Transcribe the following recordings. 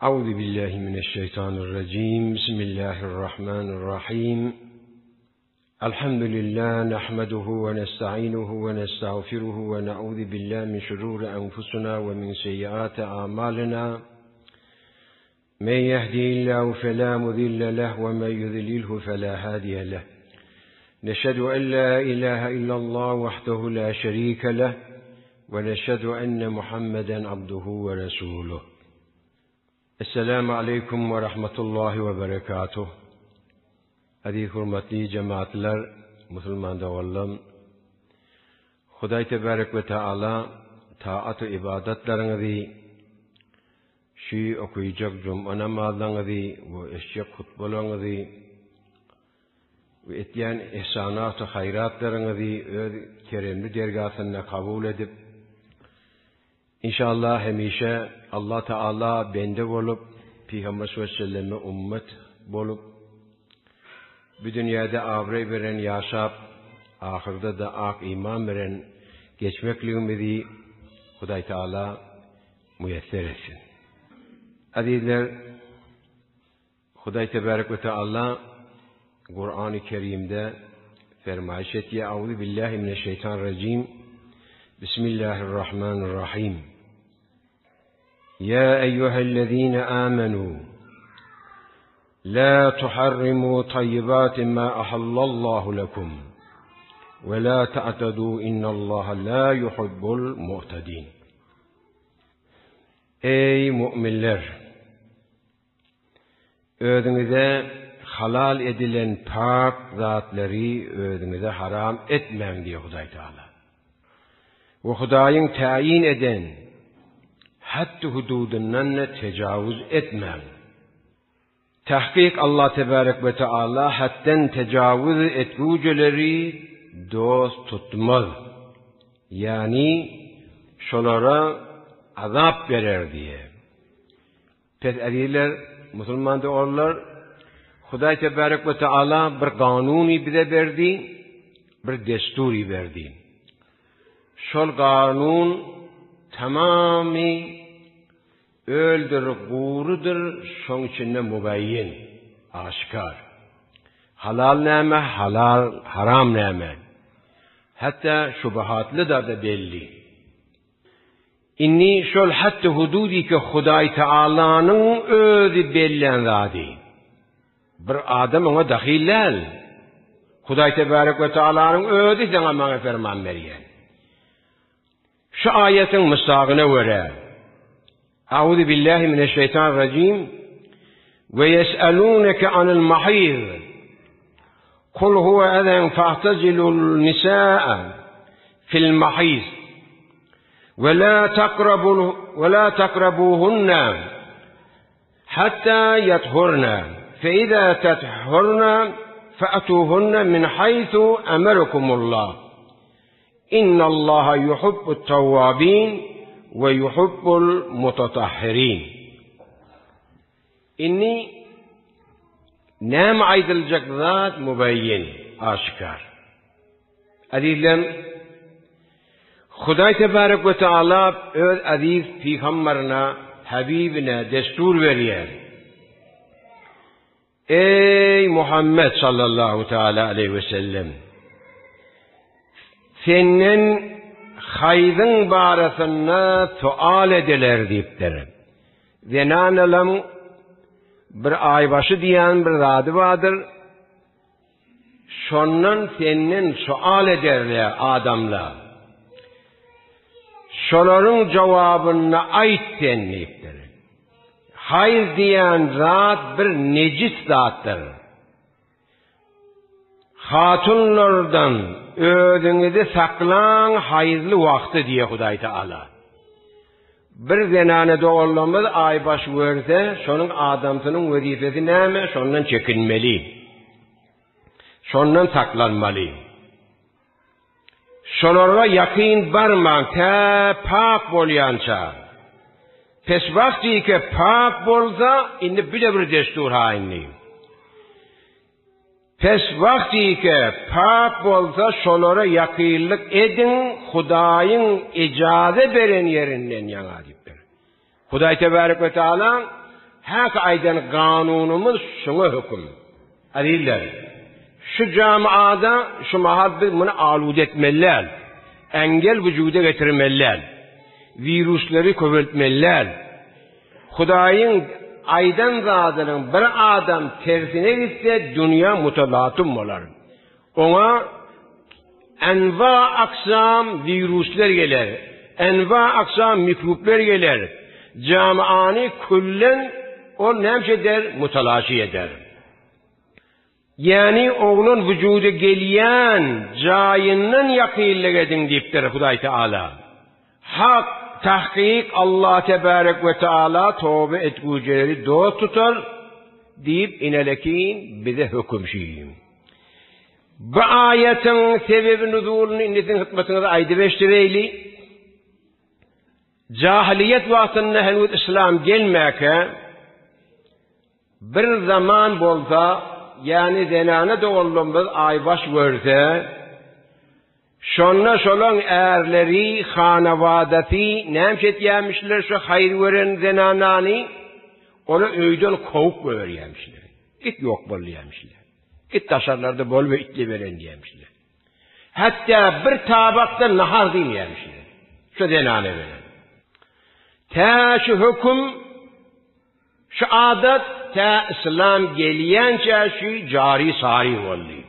Euzu billahi mineşşeytanirracim. Bismillahirrahmanirrahim. Elhamdülillah nahmeduhu ve nestainuhu ve nestağfiruhu ve na'udzu billahi min şururi enfusina ve min seyyiati amalina. Men yehdihillahu fela mudille leh ve men yudlilhu fela hadiye leh. Neşhedü en la ilahe illallah vahdehu la şerike leh ve neşhedü enne Muhammeden abduhu ve resuluh. Esselamu aleyküm ve rahmetullahi ve berekatuh. Aziz hurmatly cemaatlar, musulman doganlarym, Hudaý tebarek we taala taat we ibadatlaryňyzy, şu okyjak juma namazlaryňyzy we eşitjek hutbalaryňyzy we etýän ihsanat we haýratlaryňyzy öz keremli dergasynda kabul edip, Inşallah hemişe Allah Teala bende bolup, Pygamber sallallahu ummet bolup, bu dünýäde abraý beren ýaşap, ahyrda da ak iman beren geçmekligimizi Hudaý Teala müýesser etsin. Azizler, Hudaý tebarek we teala Kur'an-ı Kerim'de fermaýyş etýär, Auzu billahi mineşşeýtanirrajim. Bismillahirrahmanirrahim. Ya eyyühellezine amenu la tuharrimu tayyibati ma ahallallahu lekum ve la ta'tadu innallaha la yuhibbul mu'tadin. Ey müminler! Özüňize halal edilen pak zatlary özüňize haram etmäň diýýär Hudaý Tagala. We Hudaýyň täýin eden haddy-hududyndan-da tejawuz etmäň. Tahkyk Allah tebarek we taala hadden tejawuz etgüjeleri dost tutmaz. Ýagny şolara azap berer diýýär. Pes ezizler, musulman doganlar, Hudaý tebarek we taala bir kanuny bize berdi, bir destury berdi. Şol kanun tamamy öldür, gurudyr, şoň içinde mubayyin, aşikar. Halal näme, halal, haram näme? Hatta şubahatly da da belli. Indi şol haddy-hududy ki Hudaý Taalanyň özi bellän zady. Bir adam oňa dahil däl. Hudaý Tebarek we Taalanyň özi saňa maňa ferman berýär. Şu aýatyň mysagyna görä, Auzu billahi mineşşeýtanirrajim we ýes'elûneke anil mahiz Kul huwe ezen fa'tezilul nisaa fil mahiz ve la takrabul ve la takrabuhunna hatta yathurna fe iza tathurna fa'tuhunna min haythu emerakumullah İnnallaha yuhibbut tawwabin ve yuhibbul mutatahhirin. Indi näme aýdyljak zat mubeýin, aşikar. Azizlem, Hudaý tebarek we taala öz aziz pygamberine, habibine destur berýär. Eý Muhammed sallallahu taala aleyhi ve sellem! Senden haýzyň barasynda sual ediler diýipdir. Zenanalam bir aýbaşy diýen bir zady bardyr. Şondan senden sual ederler adamlar. Şolaryň jogabyny aýt sen diýipdir. Haýz diýen zat bir nejis zatdyr. Hatunlardan özüňizi saklaň haýzly wagty diýe Hudaý Taala. Bir zenana doganlarymyz aýbaş görse, şonuň adamsynyň wezipesi näme? Şondan çekinmeli. Şondan saklanmaly. Şolara ýakyn barmaň tä pak bolýança. Pes wagtyke pak bolsa, indi bile bir destur ha indi. Pes wagtyke pak bolsa şolara ýakynlyk ediň Hudaýyň ijaza beren ýerinden ýaňa diýipdir. Hudaý tebarek we taala. Häki aýdan kanunymyz şuňa höküm. Azizler, şu jamiada şu mahal biz muny aluda etmeli däl. Engel wüjuda getirmeli däl. Wiruslary köpeltmeli däl. Hudaýyň aýdan zadynyň bir adam tersine gitse dünýä mutalatum bolar. Oňa enwa aksam wiruslar geler, enwa aksam mikroblar geler. Jamiany küllen ol näme eder? Mutalaşy eder. Ýagny oglan wujuda gelýän jaýyndan ýakynlyk ediň diýipdir Hudaý Teala. Hak, tahkyk Allah Tebarek we Teala toba etgüjeleri dost tutar diýip inelekin bize höküm şi. Bu aýatyň sebebi nuzulyny indi siziň hytmatyňyza aýdyp eşdireýli. Jahylyýet wagtynda henuz yslam gelmäkä Bir zaman bolsa, ýagny zenana doganlarymyz aýbaş görse, şonda şolaň ärleri, hanabadasy näme etýärmişler şu haýyr gören zenanany? Ony öýden kowup goýberýärmişler. Git ýok bol diýýärmişler. Git daşarlarda bol we itli beren diýýärmişler. Hatda bir tabakda nahar diýmeýärmişler. Şu zenana beren. Tä şu höküm Şu adat tä yslam gelýänçä şu jary sary boldy.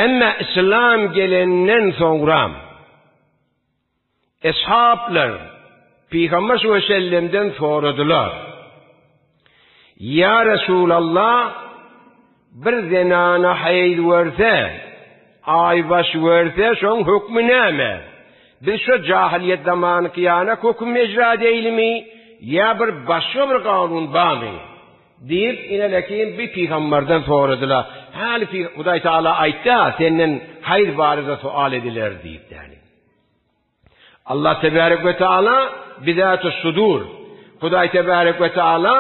Emma yslam gelenden soňram eshaplar Pygamber sallallahu soradylar. Ýa Resulallah bir zenana haýz görse, aýbaş görse şoň hökmi näme? Biz şo jahylyýet zamanyky ýanak höküm ejra edeýlimi ýa bir başga bir kanun barmy? Diýip, inelekin bir pygamberden soradylar. Häli Hudaý Taala aýtdy, senden haýz barada sual ediler diýip däli. Allah Tebarek we Teala bizat sudur. Hudaý Tebarek we Teala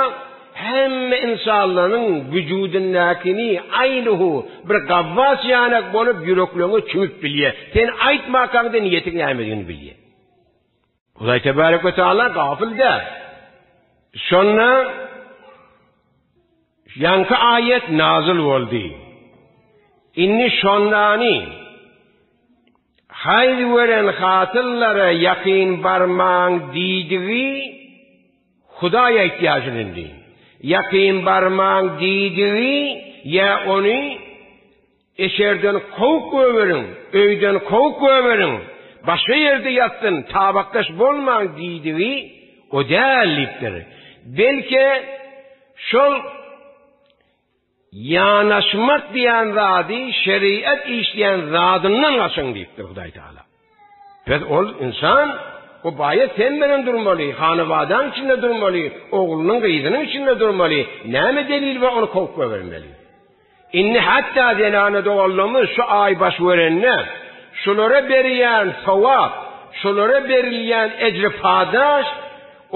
hemme insanlaryň vücudundakini aýnyhu bir gawwas ýanak bolup ýüreklerine çümüp bilýär. Sen aýtmakaňda niýetiň nämedigini bilýär. Hudaý Tebarek we Teala gafyl däl. Şonda ýaňky aýat nazyl boldy. Indi şondany Haýz gören hatynlara ýakyn barmaň diýdigi Hudaý aýtýar şuny indi. Ýakyn barmaň diýdigi ýa ony eşerden kowup goýberiň, öýden kowup goýberiň, başga ýerde ýatsyn, tabakdaş bolmaň diýdigi o däl diýipdir. Belki şol Ýanaşmak diýen zady şeriat işleýän zadyndan gaçyň diýipdir Hudaý Taala. Pes ol ynsan o baýa sen bilen durmaly, hanabadaň içinde durmaly, oglunyň gyzynyň içinde durmaly, näme delil bar ony kowup goýbermeli. Indi hatda zenana doganlarymyz şu aý baş görende şulara berýän sowap, şulara berilýän ejri padaş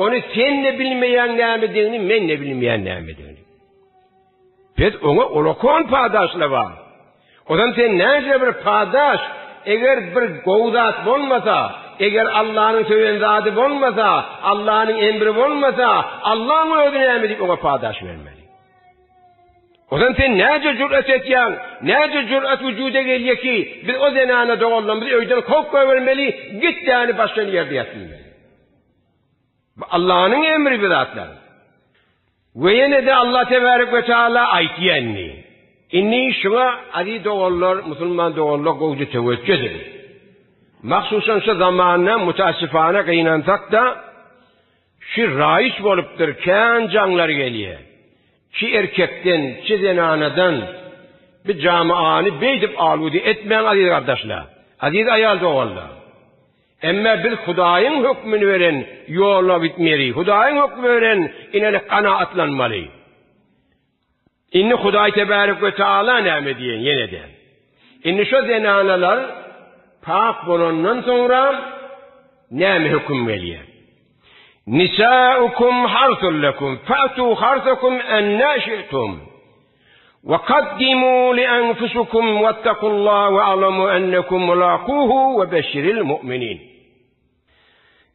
ony sen-de bilmeýäň nämedigini, men-de bilmeýän nämedigini. Pes oňa ulakon padaşla bar. Ozan sen näce bir padaş, eger bir gowy zat bolmasa, eger Allanyň söýen zady bolmasa, Allanyň emri bolmasa, Allaň özi näme diýip oňa padaş bermeli. Ozan sen näce jüret etýäň, näce jüret vücuda gelýär ki, biz o zenana doganlarymyzy öýden kowup goýbermeli, git däni başga ýerde ýat diýmeli. Bu Allanyň emri bu zatlar. We ýene-de Allah tebarek we taala aýtýar indi. Indi şuňa aziz doganlar, musulman doganlar gowja töwekgel ediň. Mahsusan şu zamanda mutassifana gynansak-da şu raýyç bolupdyr, kän jaňlar gelýär. Çi erkekden, çi zenanadan bir jamaany beýdip aludy etmäň aziz gardaşlar, aziz aýal doganlar. Emma biz Hudaýyň hökmüni beren ýola gitmeli, Hudaýyň hökmi beren inelik kanaatlanmaly. Indi Hudaý Tebarek we Taala näme diýen ýene-de. Indi şo zenanalar pak bolandan soňra näme höküm gelýär? Nisaukum harsul lekum fa'tu harsakum enna şi'tum. Ve kaddimu li enfusukum vettakullaha ve alamu ennekum mulakuhu ve beşşiril mu'minin.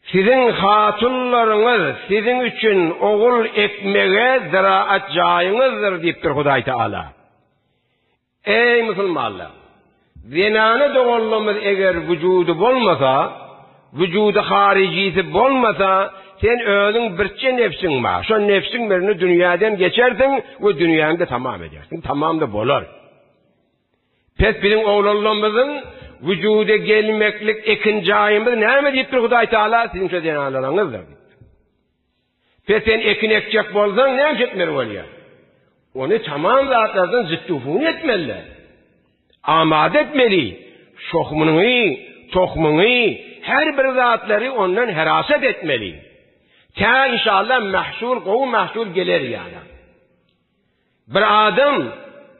Siziň hatynlaryňyz siziň üçin ogul ekmege ziraat jaýyňyzdyr diýipdir Hudaý Taala. Eý musulmanlar! Zenana doganlarymyz eger wujudy bolmasa, wujudy harijisi bolmasa, sen özüň birçe nebsiň bar. Şo nebsiň birini dünýäden geçersiň we dünýäňde tamam edersiň. Tamam-da bolar. Pes biziň oglanlarymyzyň wujuda gelmeklik ekin jaýymyz näme diýipdir Hudaý Taala siziň şu zenanlaryňyzdyr diýipdir. Pes sen ekin ekjek bolsaň näme etmeli bolýar? Ony tamam zatlardan zitdufun etmeli. Amade etmeli. Şohmunyňy, tohmuňy, her bir zatlary ondan heraset etmeli. Tä inşallah mahsul, gowy mahsul geler ýaly. Bir adam,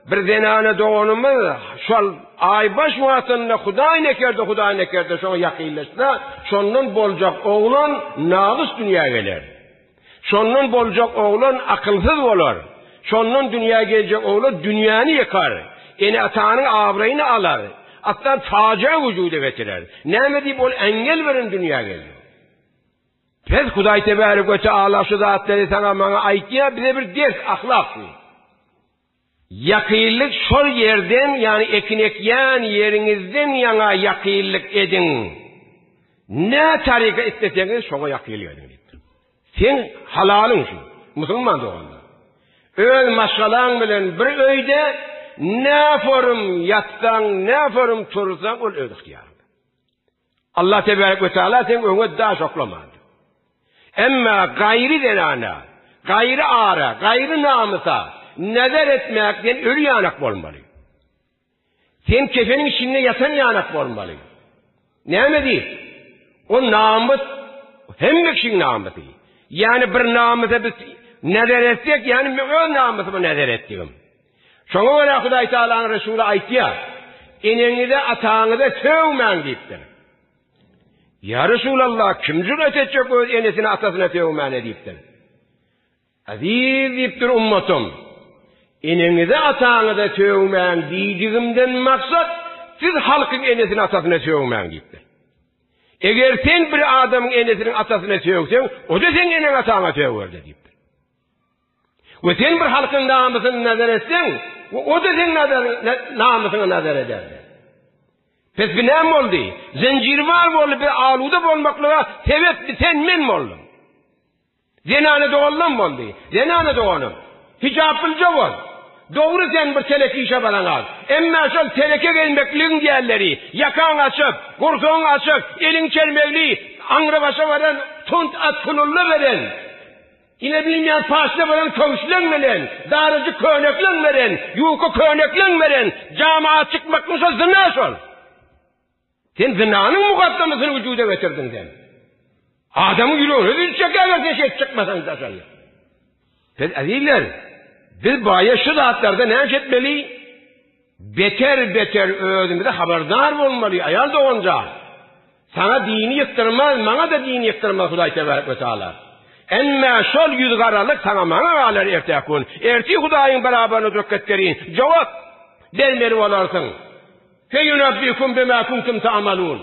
bir zenana doganymyz şol aýbaş wagtynda Hudaý nekerde, Hudaý nekerde şoňa ýakynlaşsa, şondan boljak oglan nagys dünýä geler. Şondan boljak oglan akylsyz bolar. Şondan dünýä geljek oglan dünýäni ýykar. Ene-atanyň abraýyny alar. Hatda fajia wujuda getirer. Näme diýip ol engel bilen dünýä geldi. Pes Hudaý Tebarek we Teala şu zatlary saňa maňa aýtýar, bize bir ders, ahlak bu. Ýakynlyk şol ýerden, ýagny ekin ekýän ýeriňizden ýaňa ýakynlyk ediň. Nä taryka isleseňiz şoňa ýakynlyk ediň diýipdir. Seň halalyň şu, musulman doganlar. Öz maşgalaň bilen bir öýde nä forum ýatsaň, nä forum tursaň ol öz ygtyýaryňda. Allah tebarek we teala seň öňe daş oklamandyr. Emma gaýry zenana, gaýry ara, gaýry namysa nezer etmekden öli ýanak bolmaly. Sen kefeniň içinde ýatan ýanak bolmaly. Näme diýip? O namys hemme kişiň namysy. Ýani bir namysa biz nezer etsek, ýani men öz namysyma nezer etdigim. Şoňa görä Hudaý Tagalanyň Resuly aýtýar, Eneňize, ataňyza sögmäň diýipdir. Ýa Resulallah, kim jüret etjek öz enesine, atasyna sögmäne diýipdir. Aziz diýipdir ummatym, eneňize, ataňyza sögmäň diýdigimden maksat, siz halkyň enesine, atasyna sögmäň diýipdir. Eger sen bir adamyň enesiniň atasyna sögseň, o-da seň eneň-ataňa sögerdi diýipdir. We sen bir halkyň namysyny nazar etseň, we o-da seň namysyňa nazar eder. Pes bi näme boldy? Zenjirbar boldy, bir aluda bolmaklyga sebep bi sen men boldum. Zenana doganlam boldy. Zenana doganym. Hijaplyja bol. Dogry sen bir teleke işe baraňak. Emma şol teleke gelmekligiň diýerleri, ýakaň açyk, gursagyň açyk, eliň çelmegli, aňry başa baran tunt at kululla beren, Ine bilmeýän paşla bolan köwüşleň bilen, darajyk köýnekleň bilen, ýuka köýnekleň bilen jamaat çykmaklyň şol zyna şol. Sen zynanyň mugaddamasyny wujuda getirdiň sen. Adamyň ýüregine düşjek eger sen şeýdip çykmasaň daşary. Biz azizler, biz baýa şu zatlarda näme etmeli? Beter-beter özümize habardar bolmaly, aýal doganjan. Saňa dini ýykdyrmaz, maňa-da dini ýykdyrmaz Hudaý tebarek we taala. Emme şol ýüzgaralyk saňa maňa galar ertäki gün. Ertir Hudaýyň beraberine durup gitgerin, jogap bermeli bolarsyň. Feyunabbikum bima kuntum ta'malun.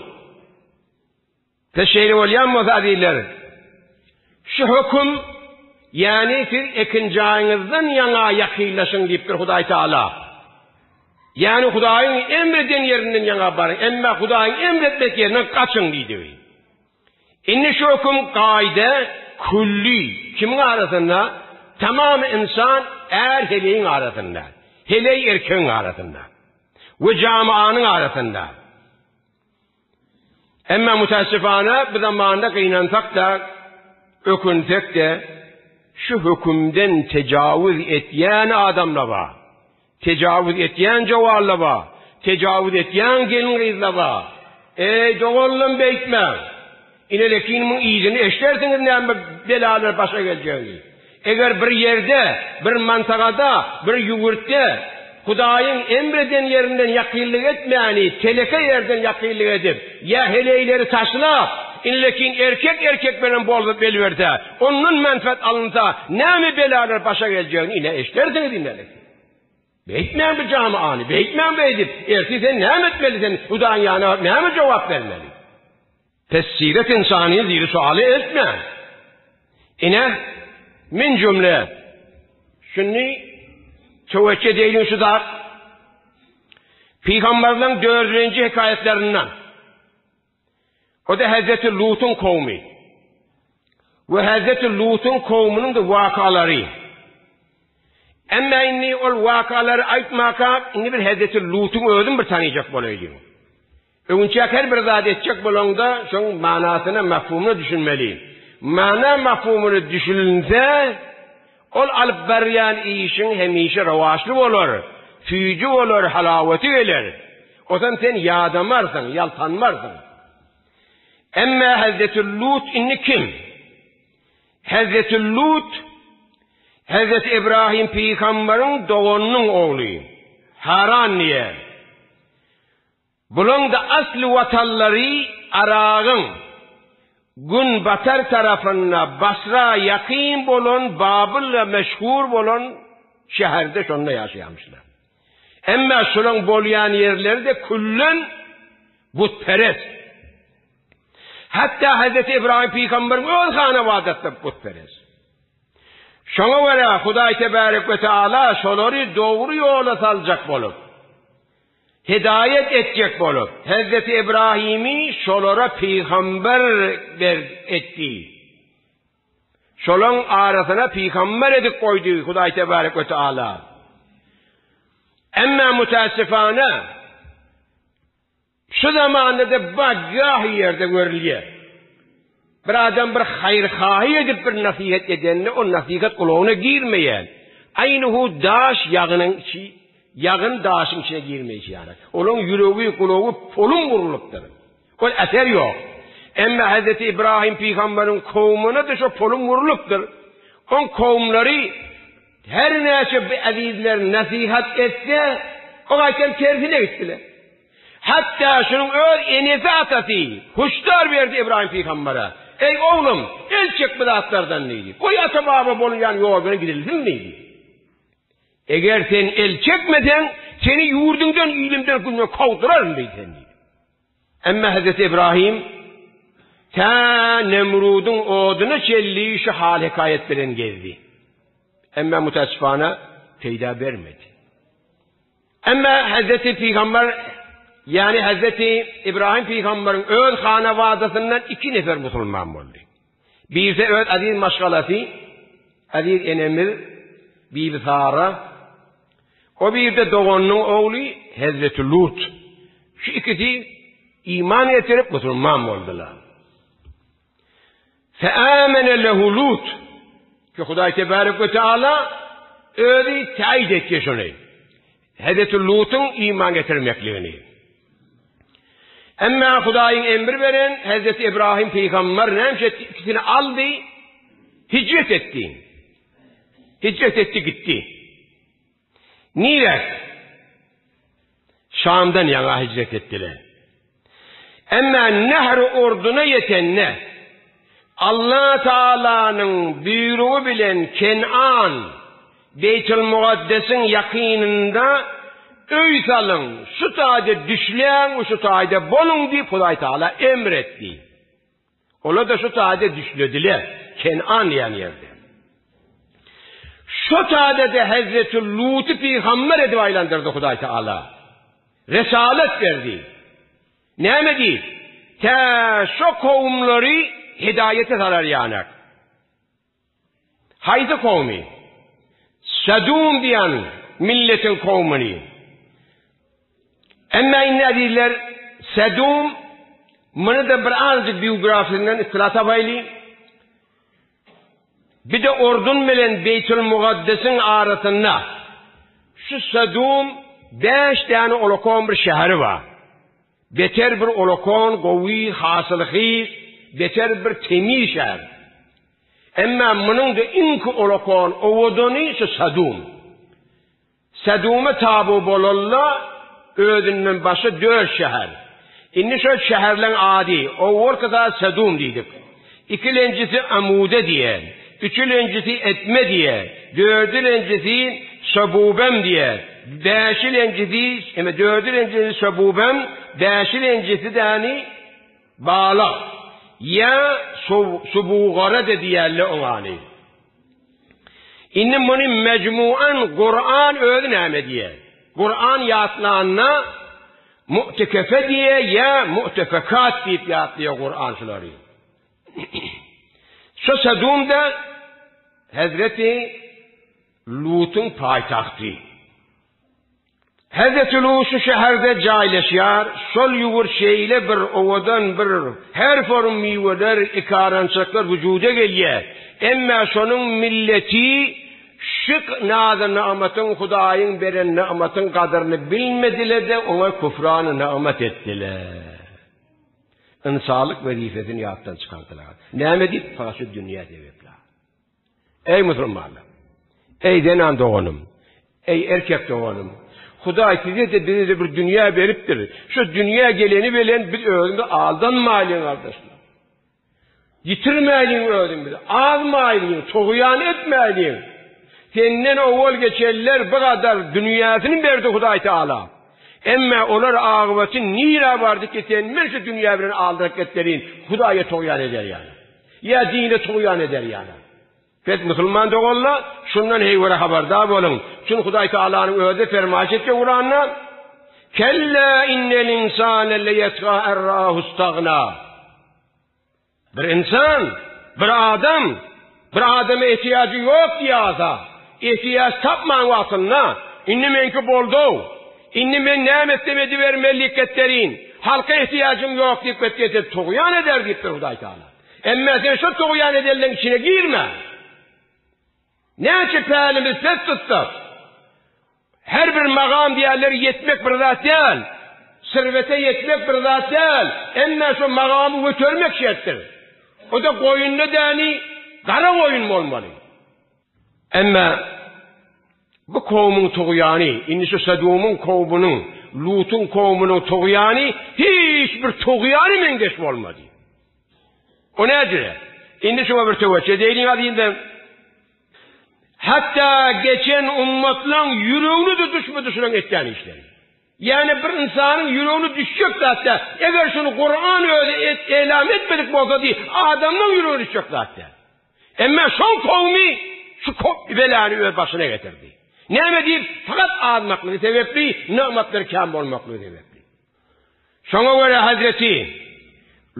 Siz şeýle bolýan bolsa, azizler, şu höküm, ýagny siz ekin jaýyňyzdan ýaňa ýakynlaşyň diýipdir Hudaý Taala. Ýagny Hudaýyň emr eden ýerinden ýaňa baryň, emma Hudaýyň emr etmedik ýerinden gaçyň diýdigi. Indi şu höküm gaýda külli kimiň arasynda? Tamam insan är heleýiň arasynda, heleý erkegiň arasynda we jamaanyň arasynda. Emma mütässifana bu zamanda gynansak-da, ökünsek-de şu hökümden tejawüz etýän adamlar bar. Tejawüz etýän jowallar bar. Tejawüz etýän gelin-gyzlar bar. Eý, doganlarym beýtmäň. Inelekin muň yzyny eşdersiňiz näme belalar başa geljegini. Eger bir ýerde, bir mantagada, bir ýurtda Hudaýyň emr eden ýerinden ýakynlyk etmäni, teleke ýerden ýakynlyk edip, ýa heleýleri taşlap, inlekin erkek erkek bilen bolzup elberse, ondan menfet alynsa, näme belalar başa geljegini ine eşdersiňiz inelekin. Beýtmäň bu jamaany, beýtmäň beýdip, ertir sen näme etmeli sen Hudaýyň ýanyna baryp näme jogap bermeli? Pes siret ynsany ziri sualy etme. Ine, min jümle. Şuny töwekge edeýliň şu zat. Pygamberleň dördünji hekaýatlaryndan. O da Hazreti Lut'un kowmy. We Hazreti Lut'un kowmunyň da wakalary. Emma indi ol wakalary aýtmaka, indi bir Hazreti Lut'un özün bir tanyjak bolaýlyň. Öwünçäk her bir zat etjek bolaňda şoň manasyna, mafhumyna düşünmeli. Mana mafhumyna düşünilse, ol alyp barýan işiň hemişe rowaçly bolar, süýji bolar, halawaty geler. Ozam sen ýadamarsyň, ýaltanmarsyň. Emma Hazreti Lut indi kim? Hazreti Lut Hazreti Ibrahim pygamberiň doganynyň ogly. Haran diýen. Bulaň-da asly watanlary Yragyň günbatar tarapynda Basra ýakyn bolan Babylla meşhur bolan şäherde şonda ýaşaýamyşlar. Emma şolaň bolýan ýerleri-de küllen butperest. Hatda Hazreti Ibrahim pygamberiň öz hanabadasy-da butperest. Şoňa görä Hudaý Tebarek we Teala şolary dogry ýola saljak bolup, Hidaýat etjek bolup, Hezreti Ibrahimi şolara pygamber ber etdi. Şolaň arasyna pygamber edip goýdy Hudaý Tebarek we Teala. Emma mütäessifane Şu zamanda-da baggah ýerde görülýär. Bir adam bir haýyrhahy edip bir nasihat edende, o nasihat gulagyna girmeýär. Aýnyhu daş ýagynyň içi, ýagyn daşyň içine girmeýşi ýaly. Olaň ýüregi, gulagy polum urlupdyr. Ol eser ýok. Emma Hezreti Ibrahim pygamberiň kowumyna-da şo polum urlupdyr. Oň kowumlary her näçe bu ezizler nasihat etse, o gaýtam tersine gitdiler. Hatda şunuň öz enesi-atasy huşdar berdi Ybraýym pygambere, Eý, oglum, el çek bu zatlardan diýdi. Goý ata-baba bolunýan ýol bilen gidilsin diýdi. Eger sen el çekmeseň, seni ýurduňdan, ilimden, gününden kowduraryn diýdi sen diýdi. Emma Hezreti Ybraýym tä Nemrudyň oduna çenli şu hal-hekaýat bilen gezdi. Emma mütäessifana peýda bermedi. Emma Hezreti Pygamber, ýagny Hezreti Ibrahim pygamberiň öz hanabadasyndan iki nefer musulman boldy. Birisi öz aziz maşgalasy, aziz enemiz Bibi Sara, o bir-de doganynyň ogly Hezreti Lut. Şu ikisi iman getirip musulman boldular. Feamene lehu Lut. Ki Hudaý Tebarek we Teala özi täýit etdi şony. Hezreti Lutuň iman getirmekligini. Emma Hudaýyň emri beren Hezreti Ibrahim pygamber näme etdi? İkisini aldy, hicret etdi. Hicret etdi gitti. Nirek? Şamdan ýaňa hijret etdiler. Emma Nehri Urduna ýetende, Allah Taalanyň buýrugy bilen Kenan, Beýtul Mugaddesiň ýakynynda öý salyň, şu taýda düşläň we şu taýda boluň diýip Hudaý Taala emr etdi. Olar-da şu taýda düşlediler, Kenan diýen ýerde. Şu taýda-da Hezreti Luty pygamber edip aýlandyrdy Hudaý Taala. Resalet berdi. Näme diýip? Tä şo kowumlary hidaýete salar ýanak. Haýsy kowmy? Sadum diýen milletiň kowmuny. Emma indi azizler, Sadum muny-da bir azajyk biografiýasyndan ytla tapaýly. Bir-de Ordun bilen Beýtul Mugaddesiň arasynda şu Sadum bäş däne olakon bir şäheri bar. Beter bir olakon, gowy, hasylhyz, beter bir temiz şäher. Emma munuň-da iňki olakon, owadany şu Sadum. Saduma taby bolanda özünden başga dört şäher. Indi şol şäherleň ady, owalky zat Sadum diýdik. Ikilenjisi Amuda diýe, üçülenjisi Etme diýe, dördülenjisi Şabubem diýe, bäşilenjisi, eme dördülenjisi Şabubem, bäşilenjisi däni Balak. Ýa Subugara-da diýerler oňany. Indi muny mejmuan Kuran özi näme diýýär? Kuran ýatlanda Mu'tekefe diýýär ýa Mu'tefekat diýip ýatlaýar Kuran şulary. Şu Sedumda Hezreti Lutuň paýtagty. Hezreti Lut şu şäherde jaýlaşýar, şol ýurt şeýle bir owadan bir her forum miweler, ekarançaklar wujuda gelýär. Emma şonuň milleti şu nazy-nygmatyň Hudaýyň beren nygmatyň gadyryny bilmediler-de, oňa küfrany nygmat etdiler. Ynsanlyk wezipesini ýatdan çykardylar. Näme diýip? Fakat şu dünýä sebäpli. Eý musulmanlar! Eý zenan doganym! Eý erkek doganym! Hudaý size-de bize-de bir dünýä beripdir. Şu dünýä geleni bilen biz özümizi aldanmaýlyň gardaşlar. Ýitirmäýliň özümizi, azmaýlyň, togýan etmäýliň. Senden owal geçenler bu gadar dünýäsini berdi Hudaý Taala. Emma olar agybaty nirä bardy ki sen men şu dünýä bilen aldyryp gitmelin, Hudaýa togýan eder ýaly. Ýa dine tugýan eder ýaly. Pes musulman doganlar, şundan heýwere habardar boluň. Çün Hudaý Tagalanyň özi fermaýyş etdi Kuranda, Kella innel insane leyetga en ra'ahu istagna. Bir insan, bir adam, bir adama ehtiýajy ýok diýýärse, ehtiýaç tapman wagtynda, indi meňki boldy-ow, Indi men näme etsem edibermeli diýip getderin. Halka ehtiýajym ýok diýip getgese tugýan eder diýipdir Hudaý Taala. Emma sen şo tugýan edenleň içine girme. Näçe pälimiz pes tutsak, her bir magam diýerler ýetmek bir zat däl. Serwete ýetmek bir zat däl. Emma şo magamy götermek şertdir. O-da goýunda däni gara goýun bolmaly. Emma bu kowumyň tugýany, indi şu Sodumyň kowumynyň, Lutuň kowumynyň tugýany hiç bir tugýany meňzeş bolmady. O nädire? Indi şuňa bir töwekge edeýliň azyndan. Hatda geçen ummatlaň ýüregine-de düşmedi şulaň etýän işleri. Ýagny bir ynsanyň ýüregine düşjek zat däl. Eger şuny Kuran özi et, elam etmedik bolsady, adamlaň ýüregine düşjek zat däl. Emma şol kowmy şu belany öz başyna getirdi. Näme diýip, fakat azmaklygy sebäpli, nygmatlary kän bolmaklygy sebäpli. Şoňa görä Hazreti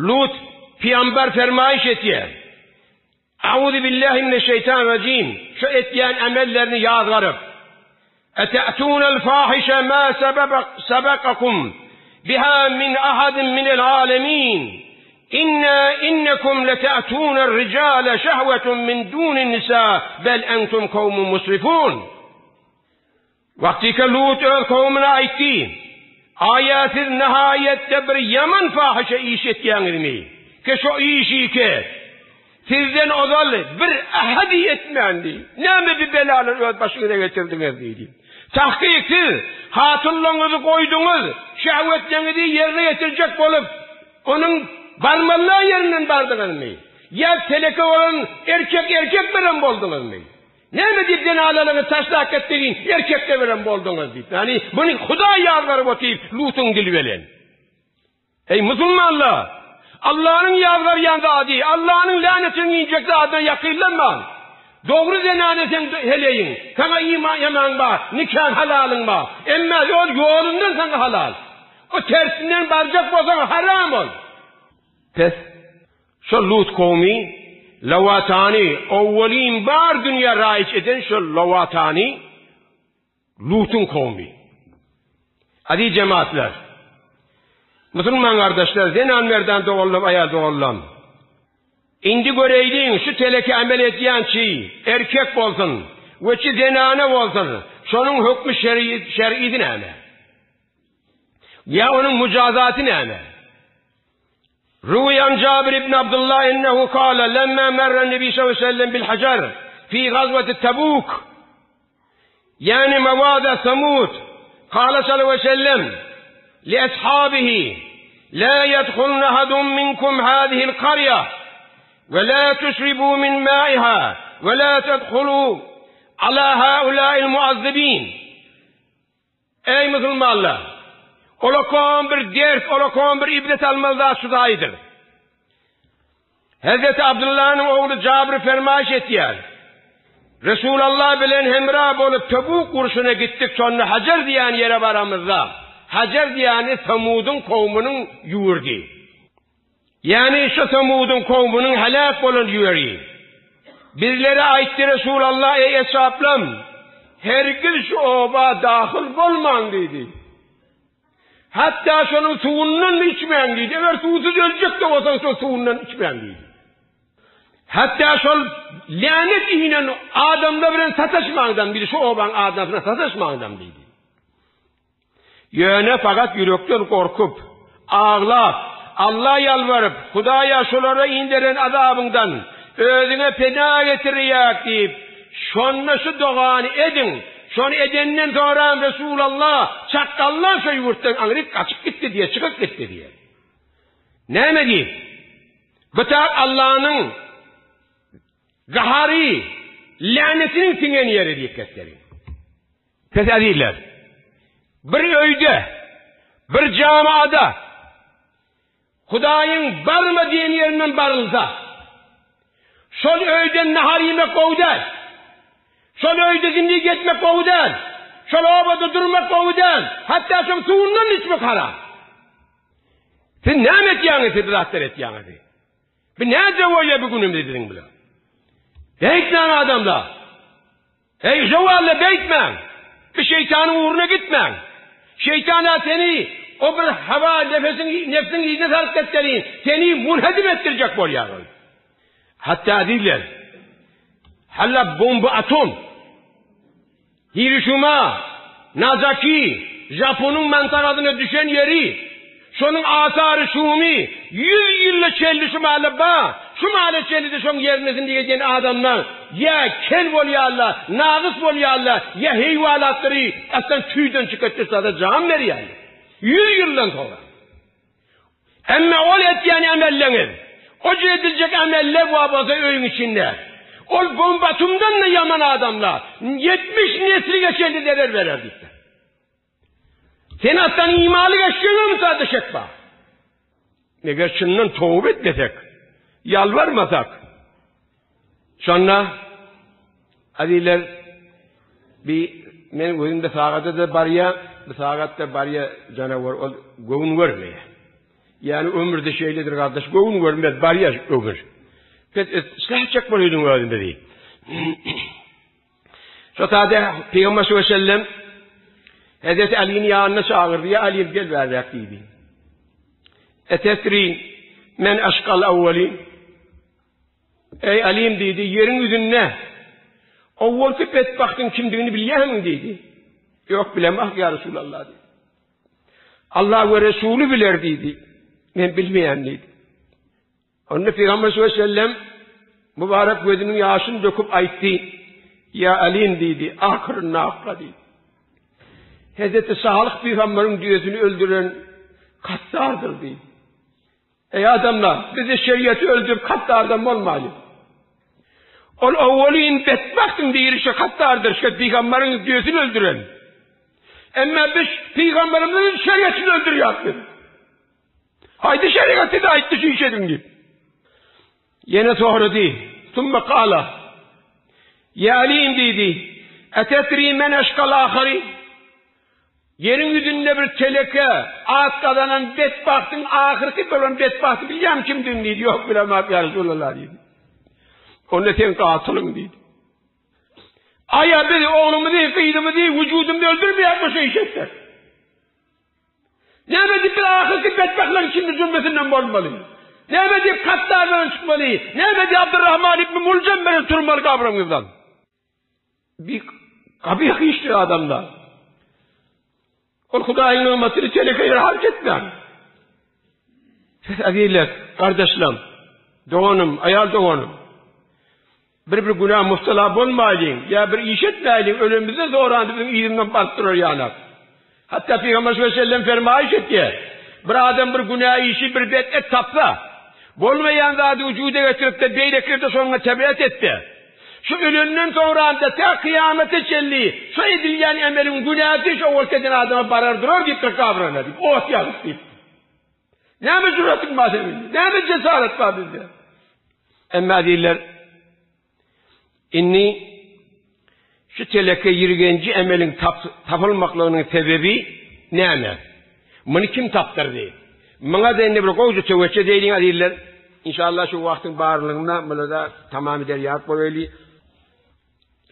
Lut pygamber fermaýyş etýär. Auzu billahi mineşşeýtanirrajim. Şu etýän emellerini ýazgaryp, Ete'tunel fahişe ma sebekakum biha min ahadin minel alemin. Inna innekum lete'tuner ricale şehvetun min dunin nisa bel entum kawmun musrifun. Wagtyka Lut öz kowumyna aýtdy, Aýa siz nahaýatda bir ýaman fahyşa iş etýäňizmi? Ki şo işi ki, sizden ozal bir ahadi etmändi. Näme bi belalary öz başyňyza getirdiňiz? diýdi. Tahkyk siz hatynlaryňyzy goýduňyz, şehwetleriňizi ýerine ýetirjek bolup, onuň barmaly ýerinden bardyňyzmy? Ýa teleke bolan erkek erkek bilen bolduňyzmy? Näme diýip zenanalygy taşlap gitdigiň, erkekde bilen bolduňyz diýip. Ýagny muny Hudaý ýazgaryp otyr Lutuň dili bilen. Eý musulmanlar! Allanyň ýazgarýan zady, Allanyň länetiniň injek zadyna ýakynlanmaň. Dogry zenana seň heleýiň, saňa iman ýamaň bar, nikaň halalyň bar. Emma ol ýolundan saňa halal. O tersinden barjak bolsaň haram ol. Pes. Şol Lut kowmy Lawatany owwalyn bar dünýä raýyç eden şol Lawatany Lutuň kowmy. Aziz jemaatlar! Musulman gardaşlar, zenan merdan doganlam, aýal doganlam! Indi göreýliň şu teleke amel edýän çi erkek bolsun we çi zenana bolsun şonuň hökmi şer'isi näme? Ýa onuň mujazaty näme? Ruwiýe an Jabir ibn Abdullah ennehu kale lemma merren Nebi sallallahu aleyhi ve sellem bil hajar fi gazweti Tabuk yani mevada Samud kale sallallahu aleyhi ve sellem li ashabihi la yedhulna ahadun minkum hadihi'l qarya ve la tüşribu min ma'iha ve la tedhulu ala haula'il muazzibin Eý musulmanlar! Olakan bir ders, olakan bir ibret almaly zat şu zaýydyr. Hezreti Abdyllanyň ogly Jabyr fermaýyş etýär, Resulallah bilen hemra bolup Tebuk urşuna gitdik, şonda Hajar diýen ýere baramyzda, Hajar diýeni Semudyň kowmunyň ýurdy. Ýagny şu Semudyň kowmunyň heläk bolan ýeri. Bizlere aýtdy Resulallah, Eý eshaplam, hergiz şu oba dahyl bolmaň diýdi. Hatda şonuň suwundan-da içmäň diýdi. Eger suwsuz öljek-de bolsaň, şol suwundan içmäň diýdi. Hatda şol länet inen adamlar bilen sataşmaňdam diýdi. Şu obaň adamsyna sataşmaňdam diýdi. Ýöne fakat ýürekden gorkup, aglap, Alla ýalbaryp, Hudaýa şolara inderen azabyňdan özüňe pena getirýäk diýip, şonda şu dogany ediň, Şony edenden soňram Resulallah çakganlar şo ýurtdan aňryk gaçyp gitdi diýýär, çykyp gitdi diýýär. Näme diýip? Bu tak Allanyň gahary, länetiniň siňen ýeri diýip kesderi. Pes ezizler, bir öýde, bir jamaada Hudaýyň barma diýen ýerinden barylsa, şol öýden nahar iýmek gowy däl. Şol öýde zindik etmek gowy däl. Şol obada durmak gowy däl. Hatda şoň suwundan içmek haram. Siz näme etýäňiz siz bu zatlar etýäňiz? Bu näce bolýar bu günümizde biziň bilen? Beýtmäň adamlar. Eý, zowally beýtmäň! Bir şeýtanyň ugruna gitmäň! Şeýtan-a seni o bir hawa nefesiň, nefsiň yzyna salyp ketdelin, seni munhedim etdirjek bolýar ol. Hatda azizler, halla bomba atom, Hirişuma, Nazaki, Japonyň mantagasyna düşen ýeri, Şonuň asary şumy, ýüz ýylla çenli şu mahaly ba, şu mahala çenli-de şoň ýerinde zindik edýän adamlar ýa kel bolýarlar, nagys bolýarlar, ýa heýwalatlary aslan tüýden çykyp sada jan berýärler. Ýüz ýyldan soňra. Emma ol etýän emelleňiz, o ediljek emeller bar bolsa öýüň içinde, ol bombatumdan-da ýaman adamlar 70 neslige çenli zerer berer diýipdir. Sen atdan imaly geçjegem sada şek bar. Eger çyndan towba etmesek, ýalbarmasak, şonda azizler bir men özüm bir sagada da barýa, bir sagatda barýa janawar ol göwün görmeýär. Ýani ömürde şeýledir gardaş, göwün görmez barýa ömür. Biz yslah etjek bolýardyň özümizi. Şo taýda Pygamber sallallahu aleyhi ve sellem Hazreti Ali'nin ýanyna çagyrdy. Ýa Ali gel bärräk diýdi. Etetri men aşkal awwali. Ey Alim diýdi, ýeriň ýüzünde owwalky betbagtyň kimdigini bilýärmiň diýdi. Ýok bilemok ýa Resulallah diýdi. Allah we Resuly biler diýdi. Men bilmeýän diýdi. Onda Pygamber sallallahu aleyhi ve sellem mübarek gözüniň ýaşyny döküp aýtdy, Ýa Alim diýdi, ahyryn naka diýdi. Hezreti Salyh pygamberiň düýesini öldüren katdardyr diýdi. Ey adamlar, bizi şeriaty öldürip katdardan bolmaly. Ol owwalyn betbagtyň biri şu katdardyr, şu pygamberiň düýesini öldüren. Emma biz pygamberimiziň şeriatyny öldürýäris. Aýdy şerigaty-da aýtdy şu iş ediň diýip. Ýene sorady. Summa kala. Ýa Alim diýdi. Etetri men eşkal ahary. Ýeriň ýüzünde bir teleke, at gazanan betbagtyň ahyrky bolan betbagty bilýäň kimdigini diýdi. Ýok bilemok ýa Resulallah diýdi. Onda sen gatylyň diýdi. Aýa biz oglumyzy, gyzymyzy, wujudymyzy öldürmeýäkmi şu iş etsek? Näme diýip biz ahyrky betbagtlaryň içinde jümlesinden bolmaly? Näme diýip Kattar bilen çykmaly? Näme diýip Abdurrahman ibn Muljam bilen turmaly gabrymyzdan? Bir gabyh işdir adamlar. Ol Hudaýyň nygmatyny teleke ýere harç etmän. Siz azizler, gardaşlarym, doganym, aýal doganym. Bir bir günä mubtala bolmaýlyň, ýa bir iş etmäýliň, ölenimizden soran biziň yzymyzdan baryp durar ýanak. Hatda Pygamber sallallahu aleyhi ve sellem fermaýyş etýär, Bir adam bir günä işi, bir bet et tapsa, bolmaýan zady wujuda getirip-de, beýlekileri-de şoňa tebiat etse, şu ölenden soňram-da tä kyýamata çenli şu edilýän emeliň günäsi şu owalky eden adama barar durar diýipdir gabryna diýip, ot ýazyp diýipdir. Näme jüretin bar seniň? Näme jesaret bar bizde? Emma diýler, indi şu teleke ýirgenji emeliň tapylmaklygynyň sebebi näme? Muny kim tapdyrdy? Muňa-da indi bir gowja töwekge edeýliň azizler. Inşallah şu wagtyň barlygynda muny-da tamam eder ýaly bolaýly.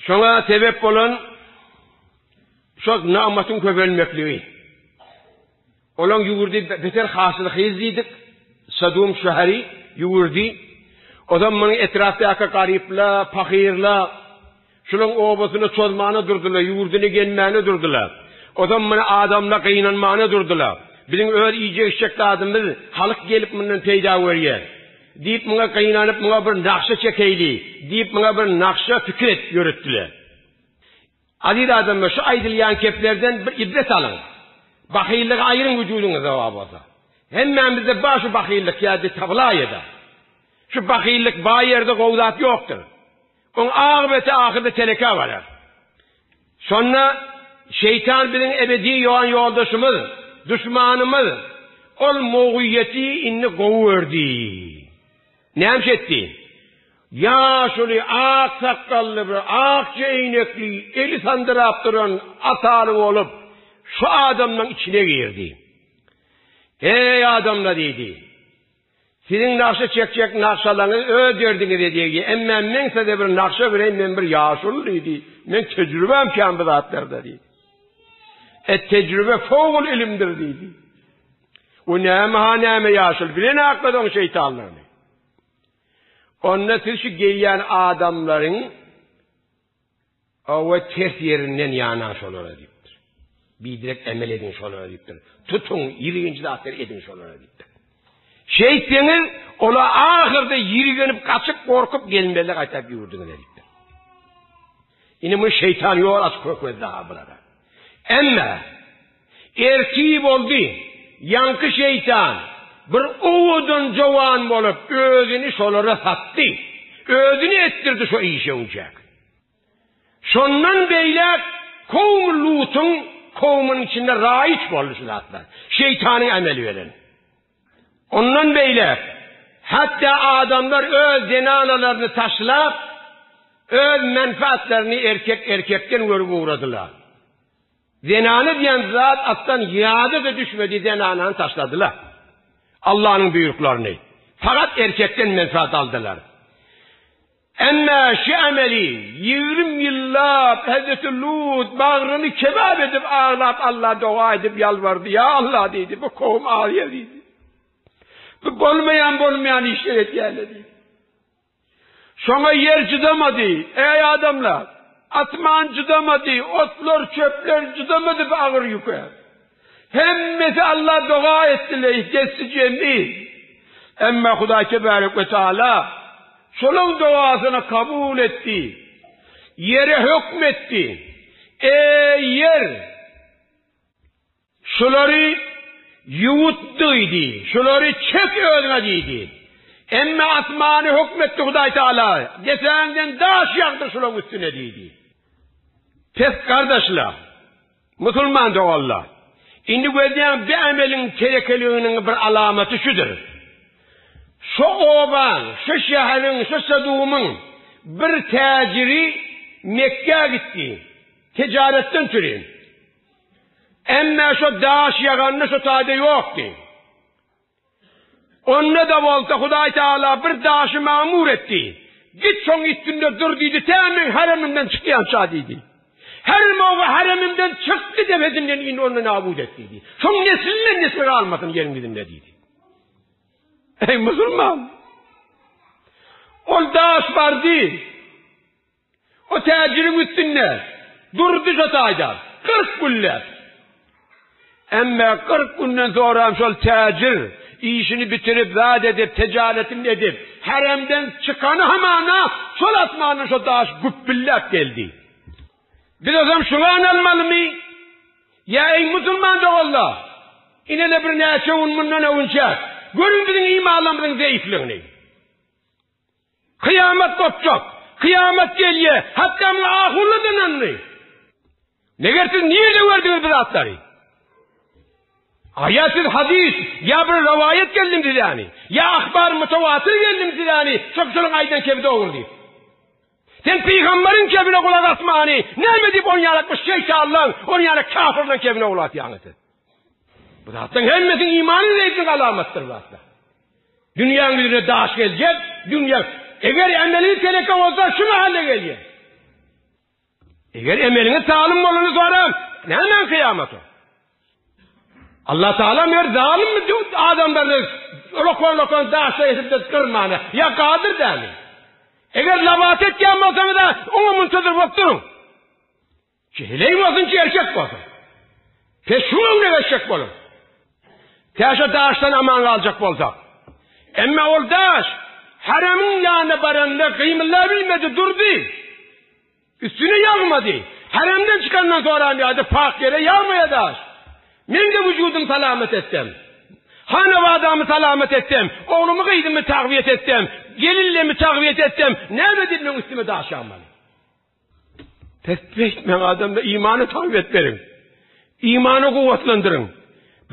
Şoňa sebep bolan şo nygmatyň köpelmekligi. Olaň ýurdy beter hasylhyz diýdik. Sodom şäheri ýurdy. Ozam munuň etrapdaky garypla, pahyrla şulaň obasyna çozmana durdylar, ýurduny gelmäne durdylar. Ozam muny adamla gynanmana durdylar. Biziň öz iýjek-içjek zadymyz halk gelip mundan peýda görýär. Diýip muňa gynanyp muňa bir nagşa çekeýli diýip muňa bir nagşa pikir edip ýöretdiler. Aziz adamlar şu aýdylýan keplerden bir ibret alyň. Bahyllygy aýyryň wujudyňyzda bar bolsa. Hemmämizde bar şu bahyllyk ýa-da tapylaýada. Şu bahyllyk bar ýerde gowy zat ýokdur. Oň akybeti ahyrda telekä barar. Şonda şeýtan biziň ebedi ýan ýoldaşymyz, duşmanymyz. Ol mugyýeti indi gowy gördi. Näme etdi? Ýaşuly, ak sakgally bir akja eýnekli, eli sandyrap duran ataly bolup, şu adamlaň içine girdi. Eý, adamlar diýdi. Siziň nagşa çekjek nagşalaryňyz öz derdiňize degýär. Emma men size bir nagşa bereýin, men bir ýaşuly diýdi. Meň tejribäm kän bu zatlarda diýdi. Et tejribe fowgul ilimdir diýdi. O näme-ha näme ýaşuly, bilen aklady oň şeýtanlygyny. Onda siz şu gelýän adamlaryň owa ters ýerinden ýanaň şolara diýipdir. Biderek emel ediň şolara diýipdir. Tutuň, ýirginç zatlar ediň şolara diýipdir. Şeýtseňiz, olar ahyrda ýirgenip, gaçyp, gorkup gelmezler gaýtap ýurduňyza diýipdir. Indi muny şeýtan ýol açyp kökezdi ha bulara. Emma Ertir boldy. Ýaňky şeýtan bir owadan jowan bolup özüni şolara satdy. Özüni etdirdi şo işe öňçäk. Şondan beýläk kowmy Lutuň kowmunyň içinde raýyç boldy şu zatlar. Şeýtanyň emeli bilen. Ondan beýläk hatda adamlar öz zenanalaryny taşlap, öz menfaatlaryny erkek erkekden görüp ugradylar. Zenana diýen zat aslan ýada-da düşmedi, zenanany taşladylar. Allanyň buýruklaryny. Fakat erkekden menfaat aldylar. Emma şu emeli 20 ýyllap Hezreti Lut bagryny kebap edip aglap Alla doga edip ýalbardy. Ýa Alla diýdi, bu kowum azýar diýdi. Bu bolmaýan bolmaýan işler edýärler diýdi. Şoňa ýer jydamady. Eý, adamlar! Asman jydamady, otlar, çöpler jydamady bu agyr ýüke. Hemmesi Alla doga etdiler, desti jemi. Emma Hudaý tebarek we taala şolaň dogasyny kabul etdi. Ýere hökm etdi. Eý, ýer! Şulary ýuwut diýdi, şulary çek özüňe diýdi. Emme asmany hökmetdi Hudaý Taala, depäňden daş ýagdyr şularyň üstüne diýdi. Pes gardaşlar, musulman doganlar, indi gözleýän bu emeliň telekeliginiň bir alamaty şudur. Şu obaň, şu şäheriň, şu Sadumyň bir täjiri Mekgä gitdi, tijaretden çüri. Emme şo daş ýaganda şo taýda ýokdy. Onda-da bolsa Hudaý Tagala bir daşy mamur etdi. Git şoň üstünde dur diýdi, tä meň haremimden çykýança diýdi. Her moga haremimden çykdy depesinden indi ony nabut et diýdi. Şoň neslinden nesli galmasyn ýeriň ýüzünde diýdi. Eý musulman! Ol daş bardy. O täjiriň üstünde durdy şo taýda, 40 günläp. Emme 40 günden soram şol täjir işini bitirip, zat edip, tijaretini edip, haremden çykany hamana şol asmandan şo daş güpbülläp geldi. Biz ozam şuňa ynanmalymy? Ýa eý musulman doganlar, inele bir näçe gün mundan öwünçä, görüň biziň imanlarymyzyň zeýifligini. Kyýamat gopjak. Kyýamat gelýä. Hatda muňa ahunlar-da ynandy. Meger siz nirde gördüňiz bu zatlary? A ýa siz hadys, ýa bir rowaýat geldim sizäni, ýa ahbar mutawatyr geldim sizäni, şol şolaň aýdan kebi dogry diýip. Sen pygamberiň kebine gulak asmany, näme diýip on ýalak bu şeýtanlaň, on ýalak kafirleň kebine gulak asýaňyz siz? Bu zatlaryň hemmesi imany zeýiflik alamatdyr bu zatlar. Dünýäň ýüzüne daş geljek, dünýä eger emeli teleke bolsa şu mahalle gelýär. Eger emeliňiz zalym bolany soram, nämäň kyýamaty? Allah Taala mer zalym adamlaryny lokan-lokan daşla edip de gyrmana, ýa gadyr dämi? Eger labat etýän bolsaňyz, oňa muntazyr bolup duruň. Ki heleý bolsun, ki erkek bolsun. Pes şu öňüne geçjek boluň. Täşe daşdan aman galjak bolsak. Emma ol daş haremyň ýanyna baranda gymyldabilmedi, durdy. Üstüne ýagmady. Haremden çykandan soram ýagdy, pak ýere ýagmaýar daş. Men-de wujudym salamat etsem. Hanabadamy salamat etsem, oglumy gyzymy tagbyýet etsem, gelinlemi tagbyýet etsem, näme diýip meň üstüme daş ýagmaly? Pes beýtmäň adamda imany tagbyýet beriň. Imany kuwwatlandyryň.